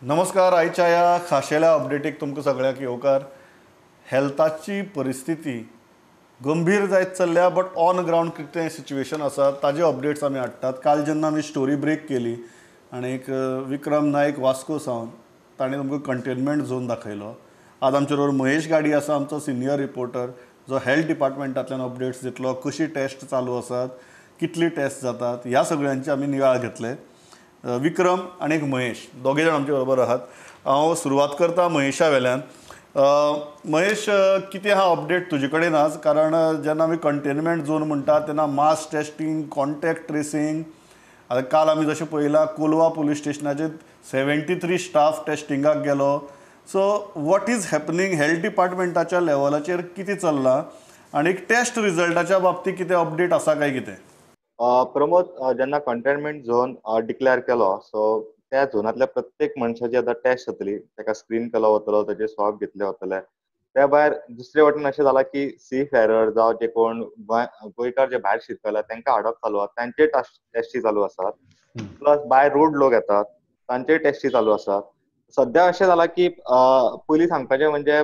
नमस्कार. आयच्या ह्या खाशेल्या अपडेटीक तुमकां सगळ्यांक येवकार. हेल्थाची परिस्थिती गंभीर जायत चल्ल्या, बट ऑन ग्रावंड कितें सिच्युएशन आसा ताजे अपडेट्स आमी हाडटात. काल जेन्ना आमी स्टोरी ब्रेक केली आनी एक विक्रम नायक वास्को सावन ताणें तुमकां कंटेनमेंट झोन दाखयलो. आज आमचे बरोबर महेश गाडी आसा, आमचो सिनियर रिपोर्टर, जो हेल्थ डिपार्टमेंटांतल्यान अपडेट्स दितलो. कशी टेस्ट चालू आसात, कितली टेस्ट जातात, ह्या सगळ्यांचे आमी नियाळ घेतले. विक्रम आनी एक महेश दोगे जाण आमचे बरोबर आहात. हांव सुरवात करता महेशा वेल्यान. महेश, कितें आहा अपडेट तुजे कडेन आज? कारण जेन्ना आमी कंटेनमेंट झोन म्हणटा तेन्ना मास टेस्टींग, कॉन्टॅक्ट ट्रेसींग, आतां काल आमी जशें पळयलां कोलवा पुलीस स्टेशनाचेर 73 स्टाफ टेस्टिंगाक गेलो. So what is happening health डिपार्टमेंटाच्या लेवलाचेर कितें चल्लां आनी टेस्ट रिजल्टाच्या बाबतींत कितें अपडेट आसा काय कितें? प्रमोद, जेन्ना कंटेनमेंट झोन डिक्लेअर केलो सो त्या झोनांतल्या प्रत्येक मनशाची आतां टेस्ट जातली, ताका स्क्रीन केलो वतलो, ताचे स्वॉब घेतले वतले. त्या भायर दुसरे वटेन अशें जालां की सी फेरर जावं जे कोण गोंयकार जे भायर शिरकले तांकां हाडप चालू आसा, तांचे टेस्टी चालू आसात. प्लस बाय रोड लोक येतात तांचे टेस्टी चालू आसात. सद्या अशें जालां की पयलीं सांगपाचें म्हणजे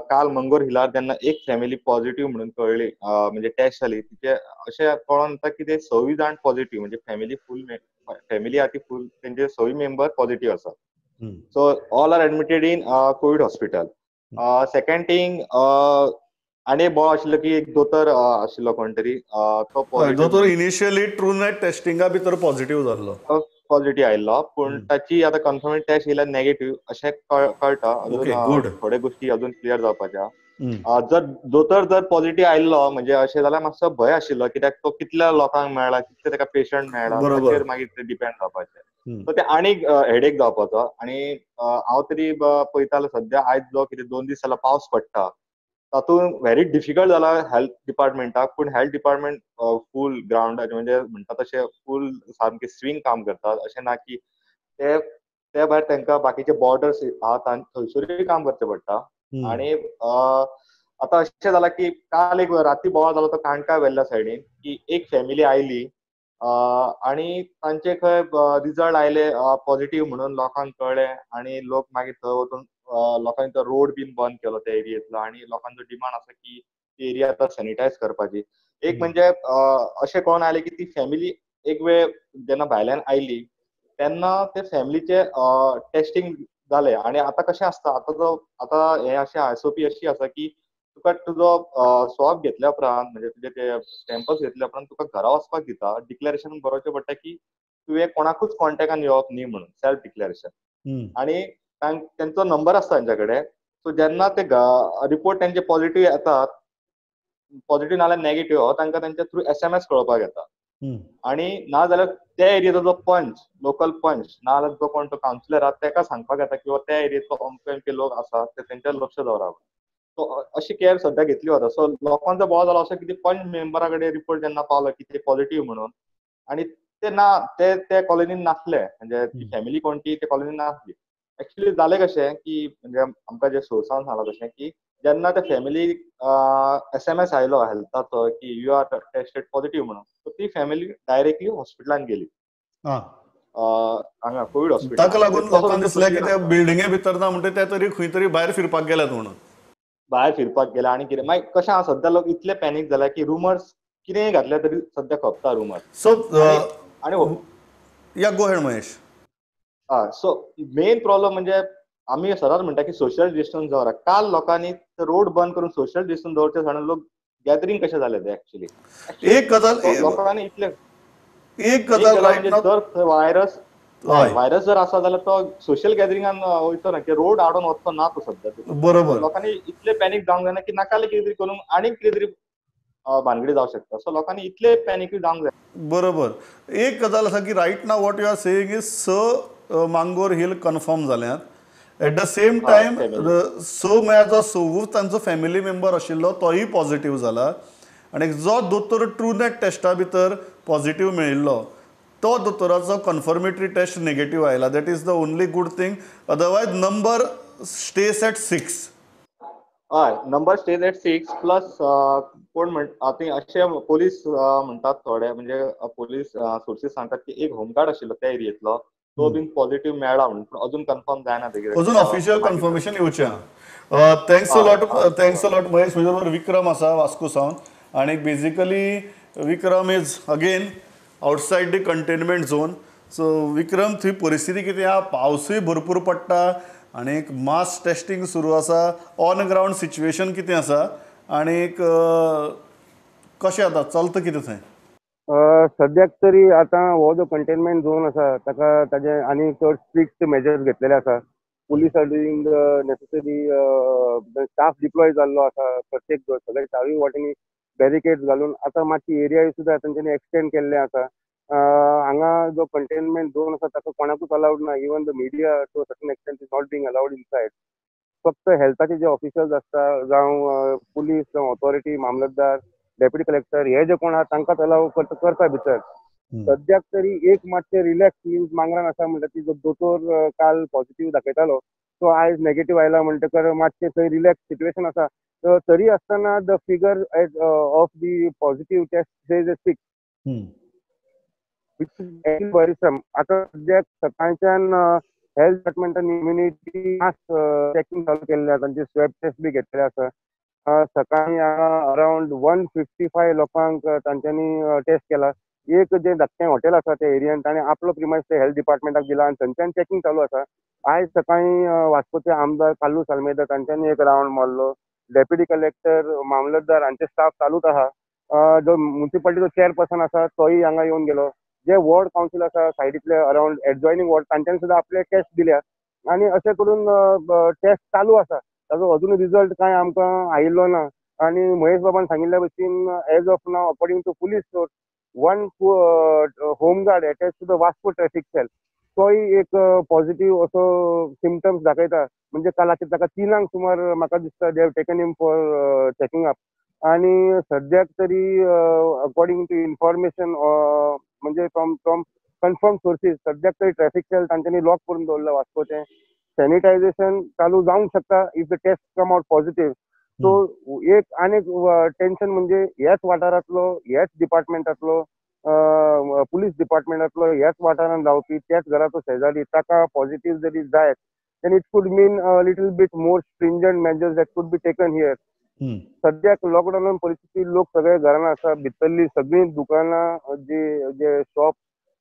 काल मंगोर हिलार जेन्ना एक फॅमिली पॉझिटिव्ह म्हणून कळ्ळी, म्हणजे टेस्ट जाली, तिचे अशें कळोन येता की ते 6 जाण पॉझिटिव्ह, म्हणजे फॅमिली फूल फॅमिली आहा ती फूल तेंचे 6 मेंबर पॉझिटिव्ह आसात. So all are admitted in COVID hospital. Second thing, आनी एक बोळ आशिल्लो की एक दोतोर आशिल्लो कोण तरी, तो दोतोर इनिशियली ट्रूनेट टेस्टिंगा भितर पॉझिटिव्ह जाल्लो, पॉझिटिव्ह आयिल्लो, पूण ताची आतां कन्फर्म टेस्ट येयल्या नेगेटिव्ह अशें कळटा. अजून थोडे गोष्टी अजून क्लियर जावपाच्या. जर दोतोर जर पॉझिटिव्ह आयिल्लो म्हणजे अशें जाल्यार मातसो भंय आशिल्लो, कित्याक तो कितल्या लोकांक मेळ्ळा, कितले ताका पेशंट मेळ्ळा ताचेर मागीर ते डिपेंड जावपाचें. सो ते आनीक हेडेक जावपाचो. आनी हांव तरी पळयतालो सद्या आयज जो कितें 2 दीस जाला पावस पडटा तातूंत व्हेरी डिफिकल्ट जाला हेल्थ डिपार्टमेंटाक. पूण हेल्थ डिपार्टमेंट फूल ग्रावंडाचेर म्हणजे म्हणटा तशें फूल सामकें स्विंग काम करतात. अशें ना की ते भायर तांकां बाकीचे बॉर्डर्स आहा थंयसरूय काम करचें पडटा. आनी आतां अशें जालां की काल एक राती बोवाळ जालो तो काणका वेल्ल्या सायडीन की एक फॅमिली आयली आनी तांचे खंय रिजल्ट आयले पॉझिटिव्ह म्हणून लोकांक कळ्ळें आनी लोक मागीर थंय वचून लोकांनी तो रोड बीन बंद केलो त्या एरियेंतलो. आनी लोकांचो डिमांड आसा की ती एरिया आतां सॅनिटायज करपाची. एक म्हणजे अशें कळोन आयलें की ती फॅमिली एक वेळ जेन्ना भायल्यान आयली तेन्ना ते फॅमिलीचे टेस्टिंग जालें. आनी आतां कशें आसता, आतां जो आतां हें अशें एसओपी अशी आसा की तुका तुजो स्वॉब घेतल्या उपरांत म्हणजे तुजे ते सॅम्पल्स घेतल्या उपरांत तुका घरा वचपाक दिता, डिक्लेरेशन बरोवचें पडटा की तुवें कोणाकूच कॉन्टेक्टान येवप न्ही म्हणून, सेल्फ डिक्लेरेशन. आनी तांचो नंबर आसता तांच्या कडेन. सो जेन्ना ते रिपोर्ट तांचे पॉझिटिव्ह येतात, पॉझिटिव्ह नाल्यार नेगेटिव्ह, हो तांकां तांच्या थ्रू SMS कळोवपाक येता. आनी ना जाल्यार त्या एरियेचो जो पंच, लोकल पंच, ना जाल्यार जो कोण तो कावन्सिलर आहा ताका सांगपाक येता किंवा त्या एरियेचो अमके अमके लोक आसात ते तेंचेर लक्ष दवराप. सो अशी केअर सद्या घेतली वता. सो लोकांचो बोवाळ जालो असो की पंच मेंबरा कडेन रिपोर्ट जेन्ना पावलो की ते पॉझिटिव्ह म्हणून, आनी ते ना ते त्या कॉलनीन नासले, म्हणजे ती फॅमिली कोणती ते कॉलनीन नासली. एक्चुअली जालें कशें की म्हणजे आमकां जे सोर्सान सांगलां तशें की जेन्ना त्या फॅमिली SMS आयलो हेल्थाचो की you are tested positive म्हणून, सो ती फॅमिली डायरेक्टली हॉस्पिटलान गेली हांगा कोवीड हॉस्पिटल. ताका लागून लोकांक दिसलें की ते बिल्डिंगे भितर ना म्हणटा ते तरी खंय तरी भायर फिरपाक गेल्यात म्हणून, भायर फिरपाक गेले. आनी कितें मागीर कशें आहा सद्या लोक इतले पॅनीक जाल्या की रुमर्स कितेंय घातले तरी सद्या खपता रुमर्स. सो आनी या go ahead Mahesh. So main problem म्हणजे आमी सदांच म्हणटा की सोशल डिस्टन्स दवरा. काल लोकांनी रोड बंद करून सोशल डिस्टन्स दवरचे सांगून लोक गॅदरींग कशें जालें ते एक्चुअली. एक गजाल लोकांनी इतले एक गजाल म्हणजे जर व्हायरस व्हायरस जर आसा जाल्यार तो सोशल गॅदरिंगान वयचो ना, की रोड आडोवन वचचो ना तो सद्या. बरोबर, लोकांनी इतले पॅनीक जावंक जायना की नाकाले कितें तरी करून आनीक कितें तरी भानगडी जावं शकता. सो लोकांनी इतले पॅनिकूय जावंक जाय. बरोबर, एक गजाल आसा की right now what you are saying is 6 Mangor Hill confirm जाल्यात. एट the same time 6 म्हळ्यार जो 6 तांचो फॅमिली मेंबर आशिल्लो तोय पॉझिटिव्ह जाला आनी जो दोतोर ट्रूनेट टेस्टा भितर पॉझिटिव्ह मेळिल्लो तो दोतोराचो कन्फर्मेटरी टेस्ट नेगेटिव्ह आयला. That is the only good thing. Otherwise number stays at 6. हय, नंबर स्टेज एट 6 प्लस कोण म्हण आतां अशे पोलीस म्हणटात थोडे, म्हणजे पोलीस सोर्सीस सांगतात की एक होमगार्ड आशिल्लो त्या एरियेंतलो तो बीन पॉझिटिव्ह मेळ्ळा म्हणून, पूण अजून कन्फर्म जायना. अजून ऑफिशियल कन्फर्मेशन येवचें. Thanks a lot, thanks a lot Mahesh. म्हजे बरोबर विक्रम आसा वास्को सावन आनी basically Vikram is again outside the containment zone. So Vikram, थंय परिस्थिती कितें आहा? पावसूय भरपूर पडटा आनी एक मास टेस्टिंग सुरू आसा. ऑन ग्रावंड सिच्युएशन कितें आसा आनी कशें आतां चलता कितें थंय? सद्याक तरी आतां हो जो कंटेनमेंट झोन आसा ताका ताजे आनी चड स्ट्रिक्ट मेजर्स घेतलेले आसा. Police are doing the necessary, staff deploy जाल्लो आसा प्रत्येक सगळे चारूय वाटेंनी बॅरिकेड्स घालून. आतां मातशी एरिया सुद्दां तांच्यांनी एक्सटेंड केल्ले आसा. हांगा जो कंटेनमेंट झोन आसा ताका कोणाकूच अलावड ना, even the media to certain extent is not being allowed inside. फक्त हेल्थाचे जे ऑफिशल्स आसता जावं पुलीस जावं ऑथॉरिटी, मामलतदार, डेप्युटी कलेक्टर हे जे कोण आहा तांकांच अलाव करता भितर. सद्याक तरी एक मातशें रिलॅक्स मिन्स मांगरान आसा म्हणटा ती जो दोतोर काल पॉझिटिव्ह दाखयतालो तो आयज नेगेटिव्ह आयला म्हणटकर मातशें थंय रिलॅक्स सिट्युएशन आसा. तरी आसतना the figure of the positive test is 6, which is worrisome. आतां सद्याक सकाळच्यान हेल्थ डिपार्टमेंटान इम्युनिटी मास चॅकिंग चालू केल्लें आसा, तांचे स्वॅब टेस्ट बी घेतलेले आसा. सकाळीं अरावंड 155 लोकांक तांच्यांनी टेस्ट केला. एक जें धाकटें हॉटेल आसा त्या एरियान ताणें आपलो प्रिमायस ते हेल्थ डिपार्टमेंटाक दिला आनी थंयच्यान चॅकिंग चालू आसा. आयज सकाळीं वास्कोचे आमदार कार्लूस आल्मेदा तांच्यांनी एक रावंड मारलो. डेप्युटी कलेक्टर, मामलतदार हांचे स्टाफ चालूच आहा. जो म्युनिसिपालिटीचो चेअरपर्सन आसा तोय हांगा येवन गेलो. जे वॉर्ड कावन्सील आसा सायडींतले अरावंड एडजॉयनींग वॉर्ड तांच्यांनी सुद्दां आपले टेस्ट दिल्या आनी अशें करून टेस्ट चालू आसा. ताजो अजून रिजल्ट कांय आमकां आयिल्लो ना. आनी महेश बाबान सांगिल्ल्या भशेन as of now according to police source 1 home guard attach to the Vasco traffic cell तोय एक पॉझिटिव्ह असो सिमटम्स दाखयता. म्हणजे काल ताका 3 सुमार म्हाका दिसता they have taken him for checking up. आनी सद्याक तरी अकॉर्डिंग टू इन्फॉर्मेशन म्हणजे फ्रॉम कन्फर्म सोर्सीस सद्याक तरी ट्रॅफिक सेल तांच्यांनी लॉक करून दवरला वास्कोचें. सॅनिटायझेशन चालू जावंक शकता if the test come out positive. So एक आनीक टेन्शन म्हणजे ह्याच वाठारांतलो ह्याच डिपार्टमेंटांतलो पुलीस डिपार्टमेंटांतलो ह्याच वाठारांत रावपी त्याच घराचो शेजारी ताका पॉझिटिव्ह जरी जायत then it could mean a little bit more stringent measures that could be taken here. सद्याक लॉकडाऊन परिस्थिती लोक सगळे घरान आसा, भितरली सगळीं दुकानां जे जे शॉप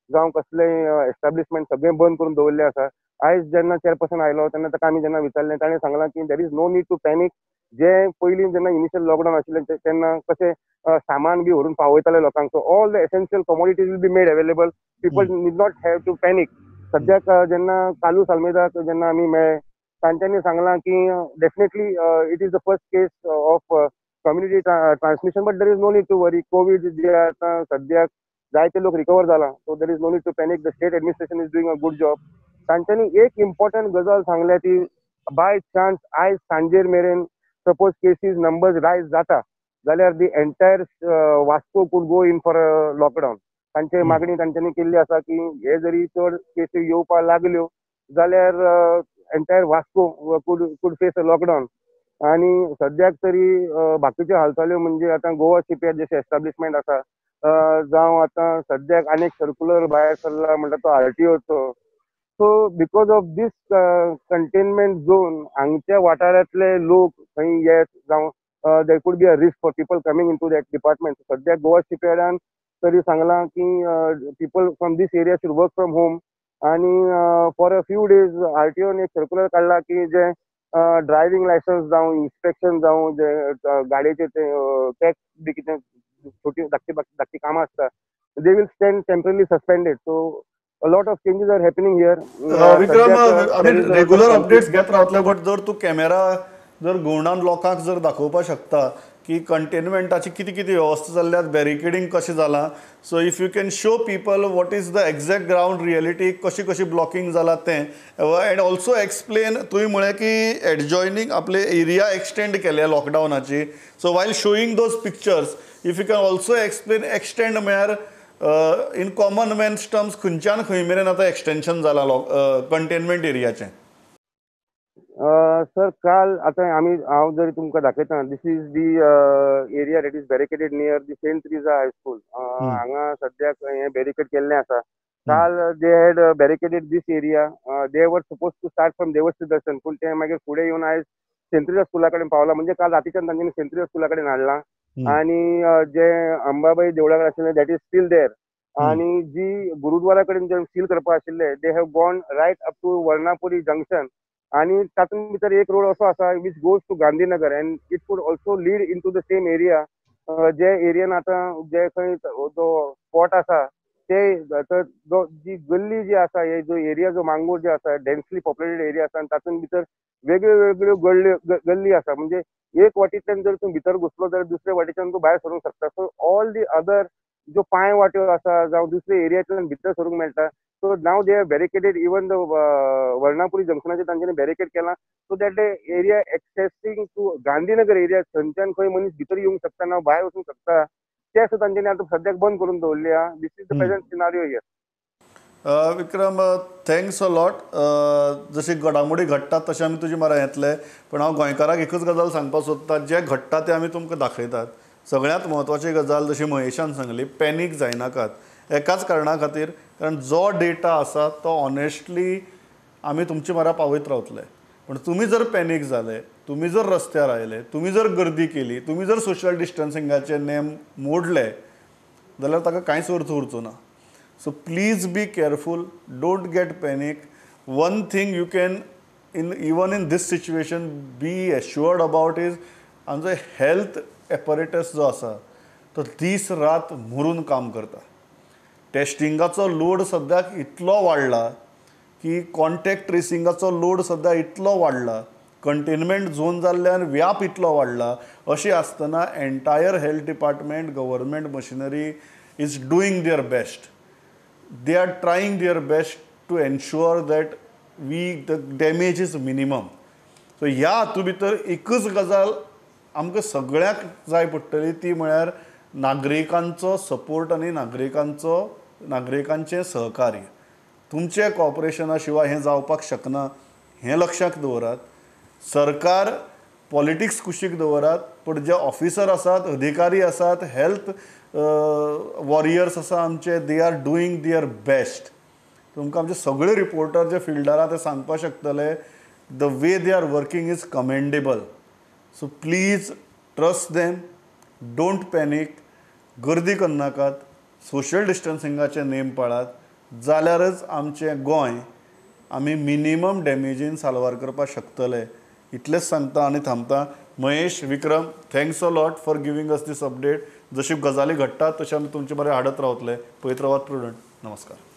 जावं कसले एस्टाब्लिशमेंट सगळें बंद करून दवरले आसा. आयज जेन्ना चेअरपर्सन आयलो तेन्ना ताका आमी जेन्ना विचारलें ताणें सांगलां की there is no need to panic. जे पयलीं जेन्ना इनिशियल लॉकडाऊन आशिल्लें तेन्ना कशें सामान बी व्हरून पावयताले लोकांक, so all the essential commodities will be made available, people need not have to panic. सद्याक जेन्ना कार्लूस आल्मेदाक जेन्ना आमी मेळ्ळे तांच्यांनी सांगलां की definitely it is the first case of community transmission, but there is no need to worry. COVID जे आतां सद्याक जायते लोक रिकवर जाला, so there is no need to panic. The state administration is doing a good job. तांच्यांनी एक important गजाल सांगल्या ती बाय चान्स आयज सांजेर मेरेन सपोज केसीस नंबर्स रायज जाता जाल्यार the entire Vasco could go in for a lockdown. तांची मागणी तांच्यांनी केल्ली आसा की हे जरी चड केसी येवपाक लागल्यो जाल्यार entire Vasco could face a lockdown. आनी सद्याक तरी बाकीच्यो हालचाल्यो म्हणजे आतां गोवा शिपयार्ड जशें एस्टाब्लिशमेंट आसा जावं आतां सद्याक आनीक सर्कुलर भायर सरला म्हणटा तो आरटीओचो. So because of this containment zone हांगच्या वाठारांतले लोक थंय येत जावं there could be a risk for people coming into that department. सद्याक गोवा शिपयार्डान तरी सांगलां की people from this area should work from home. आनी फॉर अ फ्यू डेज आरटीओन एक सर्कुलर काडला की जे ड्रायव्हिंग लायसन्स जावं इन्स्पेक्शन जावं जे गाडयेचे ते टॅक्स बी कितें छोटी धाकटी धाकटी कामां आसता they will stand temporarily suspended. So a lot of changes are happening here. Vikram, आमी रेगुलर अपडेट्स घेत रावतले, बट जर तूं कॅमेरा जर घुंवडावन लोकांक जर दाखोवपाक शकता की कंटेनमेंटाची कितें कितें वेवस्था जाल्ल्या, बॅरिकेडींग कशें जालां, so if you can show people what is the exact ground reality, कशी कशी ब्लॉकिंग जालां तें, एंड ऑल्सो एक्सप्लेन तुवें म्हळें की एडजॉयनींग आपले एरिया एक्सटेंड केल्या लॉकडावनाची, so while showing those pictures if you can also explain extend म्हळ्यार इन कॉमन मॅन्स टर्म्स खंयच्यान खंय मेरेन आतां एक्सटेंशन जालां कंटेनमेंट एरियाचें? सर काल आतां आमी हांव जरी तुमकां दाखयता this is the area that is barricaded near the Saint Teresa high school. हांगा सद्याक हें बॅरिकेड केल्लें आसा. काल they had barricaded this area. They were suppose to start from Devarshi Darshan, पूण ते मागीर फुडें येवन आयज सेंट तेरेजा स्कुला कडेन पावला. म्हणजे काल रातीच्यान तांच्यांनी सेंट तेरेजा स्कुला कडेन हाडला आनी जे अंबाबाई देवळा कडेन आशिल्ले that is still there. आनी जी गुरुद्वारा कडेन जे सील करपा आशिल्ले they have gone right up to Varnapuri junction. आनी तातूंत भितर एक रोड असो आसा which goes to Gandhinagar and it could also lead into the same area. जे एरियन आतां जे खंय जो स्पॉट आसा ते जी गल्ली जी आसा, हे जो एरिया जो मांगूर जे आसा डेन्सली पॉप्युलेटेड एरिया आसा आनी तातूंत भितर वेगळ्यो वेगळ्यो गल्ली आसा. म्हणजे एक वाटेंतल्यान जर तूं भितर घुसलो जाल्यार दुसऱ्या वाटेच्यान तूं भायर सरूंक शकता. सो ऑल the other ज्यो पांय वाट्यो आसा जावं दुसऱ्या एरियांतल्यान भितर सरूंक मेळटा. So now they have barricaded even the Varnapuri जंक्शनाचेर तांच्यांनी बॅरिकेड केलां so that the area accessing to Gandhinagar area थंयच्यान खंय मनीस भितर येवंक शकता ना भायर वचूंक शकता ते सुद्दां तांच्यांनी आतां सद्याक बंद करून दवरली आहा. This is the present scenario here. Vikram, thanks a lot. जशी घडामोडी घडटात तशें आमी तुजे मरा येतले, पण हांव गोंयकाराक एकूच गजाल सांगपाक सोदता, जें घडटा तें आमी तुमकां दाखयतात. सगळ्यांत म्हत्वाची गजाल जशी महेशान सांगली, पॅनीक जायनाकात एकाच कारणा खातीर, कारण जो डेटा आसा तो ऑनेस्टली आमी तुमचे मरा पावयत रावतले. पण तुमी जर पॅनीक जाले, तुमी जर रस्त्यार आयले, तुमी जर गर्दी केली, तुमी जर सोशल डिस्टन्सिंगाचे नेम मोडले जाल्यार ताका कांयच अर्थ उरचो ना. So please be careful, don't get panic. One thing you can in even in this situation be assured about is आमचो हेल्थ एपरेटस जो आसा तो दीस रात मुरून काम करता. टेस्टिंगाचो लोड सद्याक इतलो वाडला की कॉन्टॅक्ट ट्रेसिंगाचो लोड सद्या इतलो वाडला, कंटेनमेंट झोन जाल्ल्यान व्याप इतलो वाडला. अशें आसतना entire health department, government machinery is doing their best. They are trying their best to ensure that we the damage is minimum. So ह्या हातूंत भितर एकूच गजाल आमकां सगळ्यांक जाय पडटली, ती म्हळ्यार नागरिकांचो सपोर्ट आनी नागरिकांचें सहकार्य. तुमचें कॉपरेशना शिवाय हें जावपाक शकना हें लक्षांत दवरात. सरकार पॉलिटिक्स कुशीक दवरात, पूण जे ऑफिसर आसात, अधिकारी आसात, हेल्थ वॉरियर्स आसा आमचे, they are doing their best. तुमकां आमचे सगळे रिपोर्टर जे फिल्डार आहा ते सांगपाक शकतले the way they are working is commendable. So please trust them, don't panic, गर्दी करनाकात, सोशल डिस्टन्सिंगाचे नेम पाळात, जाल्यारच आमचें गोंय आमी मिनिमम डॅमेजीन साल्वार करपाक शकतले. इतलेंच सांगता आनी थांबता. Mahesh, Vikram, thanks a lot for giving us this update. जशी गजाली घडटात तशें आमी तुमचे बरें हाडत रावतले. पळयत रावात प्रुडंट. नमस्कार.